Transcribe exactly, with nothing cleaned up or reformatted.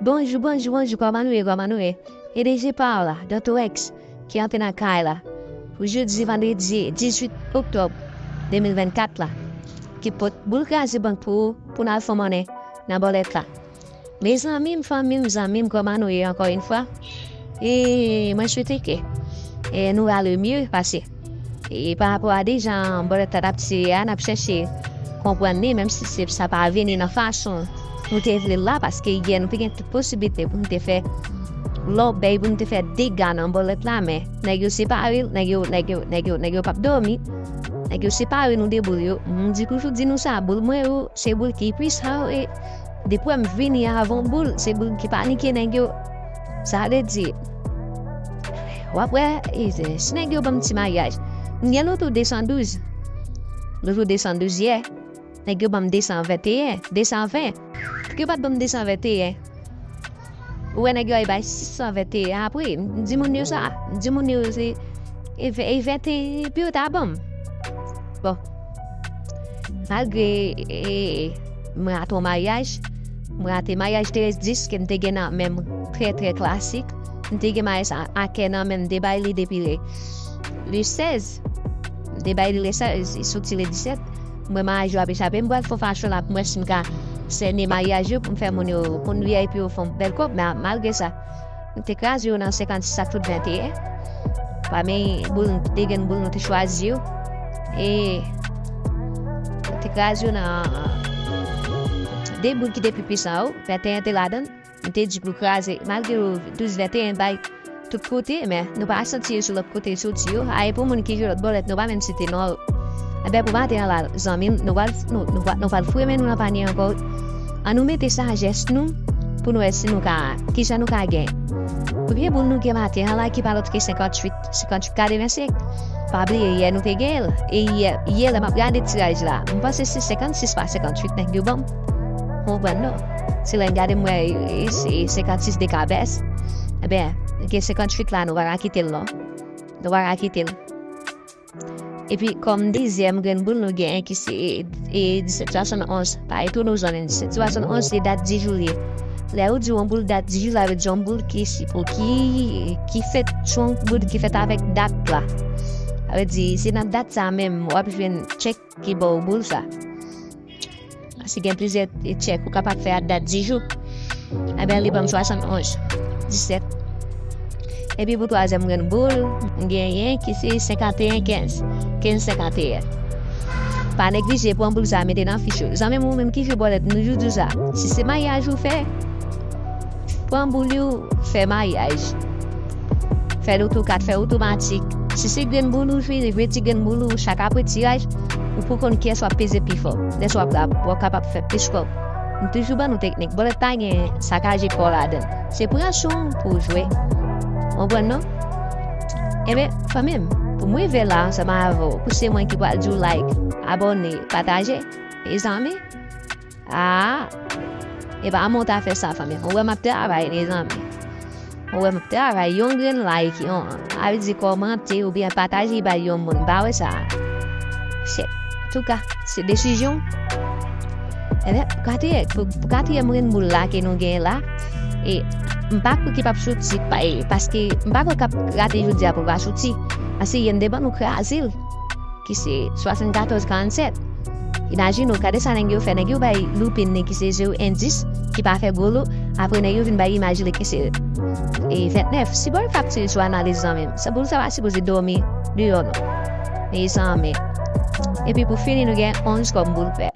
Bonjou, bonjou, bonjou, kòman nou ye, kòman nou ye? E D J pa w la, Doctor X, ki antre nan kay la. Pou jodi vandredi dizuit oktòb de mil vennkat la, ki pot boul kraze bank pou ou, pou n al fè monnen nan bòlèt la. Mezanmi m, fanmi m, zanmi m, kòman nou ye ankò yon fwa? E mwen swete ke e nou ale mye pase. E pa rapò a de jan bòlèt la t ap tire a, n ap chèche konprann li, menm si se, sa pa vini nan fason nou te vle l la, paske yè nou te gen tout posiblite pou nou te fè lòbèy, pou nou te fè dega nan bòlèt la, men nèg yo separe l, nèg yo, nèg yo, nèg yo, nèg yo p ap dòmi, nèg yo separe nou de boul yo. M di toujou di nou sa, boul mwen yo, se boul ki pwisan yo, e depi w wè m vini avè yon boul, se boul ki panike nèg yo. Sa vle di, w ap wè, e, si nèg yo ban m ti mayaj. M gen loto de san douz. Loto de san douz yè, nèg yo ban m de san venteyen, de san ven. Pou ki yo pa t ban m de san venteyen? Ou wè nèg yo al bay sis san venteyen apre. M di moun yo sa. M di moun yo se, e, e venteyen pou yo ta ban m. Bon. Malgre, e, mwen rate yon mayaj, mwen rate mayaj trèz dis ke m te gen nan men m, trè, trè klasik. M te gen mayaj sa a kè nan men m, m te bay li depi le, le sèz. M te bay li le sèz, li soti le disèt. M wè mayaj yo ap echape. M pral fè yon fason la pou m wè si m ka sène mayaj yo, pou m fè moun yo, pou moun V I P yo fè yon bèl kòb. Men malgre sa, nou te kraze yo nan senkannsis ak tout venteyen. Pami boul, te gen boul nou te chwazi yo. E nou te kraze yo nan de boul ki te pi pwisan yo. Venteyen te ladan l. M te di pou kraze, malgre yo douz venteyen bay tout kote, men nou pa santi yo sou lòt kote soti yo. A, e pou moun ki jwe lòt bòlèt, nou pa menm site non yo. Enben, pou maten an la, zanmi m, nou pral, nou, nou, pral- nou pral foure men nou nan panye ankò. Ann nou mete sajès nou pou nou wè si nou ka, kijan nou ka gen. Premye boul nou gen maten an la ki pa lòt ke senkanntuit, senkanntuit katrevensenk. Pa bliye, yè nou te gen l. E yè, yè lè m ap gade tiraj la, m panse se senkannsis pa senkanntuit nèg yo ban m. Konprann non? Se lè m gade m wè, e, se senkannsis dekabès. Enben, gen senkanntuit la, nou pa ka kite l non. Nou pa ka kite l. Epi, kòm dezyèm grenn boul nou genyen ki se, e, disèt swasannonz. Pa etone w, zanmi m, disèt swasannonz se dat di jou l ye. Lè yo di w yon boul dat di jou, sa vle di yon boul ki si pou ki, ki fèt, se yon boul ki fèt avèk dat la. Sa vle di, se nan dat sa menm w ap jwenn tchèk ki ba w boul sa. Paske gen plizyè tchèk ou kapab fè a dat di jou. Enben, li ban m swasannonz, disèt. Epi pou twazyèm grenn boul, m genyen ki se senkanteyen kenz, kenz senkanteyen. Pa neglije pran boul sa, mete nan fich ou. Zanmi m, ou menm ki jwe bòlèt, m toujou di w sa. Si se mayaj ou fè, pran boul ou, fè mayaj. Fè loto kat, fè otomatik. Si se grenn boul ou jwe, jwe ti grenn boul ou, chak apre tiraj, ou pou konn kiyès w ap peze pi fò. Lè sa w ap, w ap kapab fè plis kòb. M toujou ban nou teknik. Bòlèt pa gen sakaje kò w ladan l. Se pran sou w pou w jwe. Konprann non? Enben, fanmi m, pou m rive la ansanm avè w, pou se mwen ki pral di w like, abòne, pataje, mezanmi. Ah! E pa mwen w ta fè sa, fanmi. Ou wè m ap travay, mezanmi. Ou wè m ap travay. Yon grenn like, yon, sa vle di kòmante oubyen pataje bay yon moun. M pa wè sa. Se, antouka, se desizyon. Enben, pou katriyè-, pou, pou katriyèm grenn boul la ke nou genyen la, e m pa kwè ke l p ap soti, pa, e, paske m pa kwè k ap rate jodi a pou l pa soti. Paske yè n te ban nou kraze l. Ki se swasannkatòz karannsèt. Imajine w, gade sa nèg yo fè. Nèg yo bay loupin li ki se zewo en dis, ki pa fè golo, apre nèg yo vin bay imaj li ki se, e, ventnèf. Si bòl k ap tire sou analiz zanmi m, sa boul sa pa sipoze dòmi deyò non. Mezanmi. Epi pou fini, nou gen onz kòm boul pè.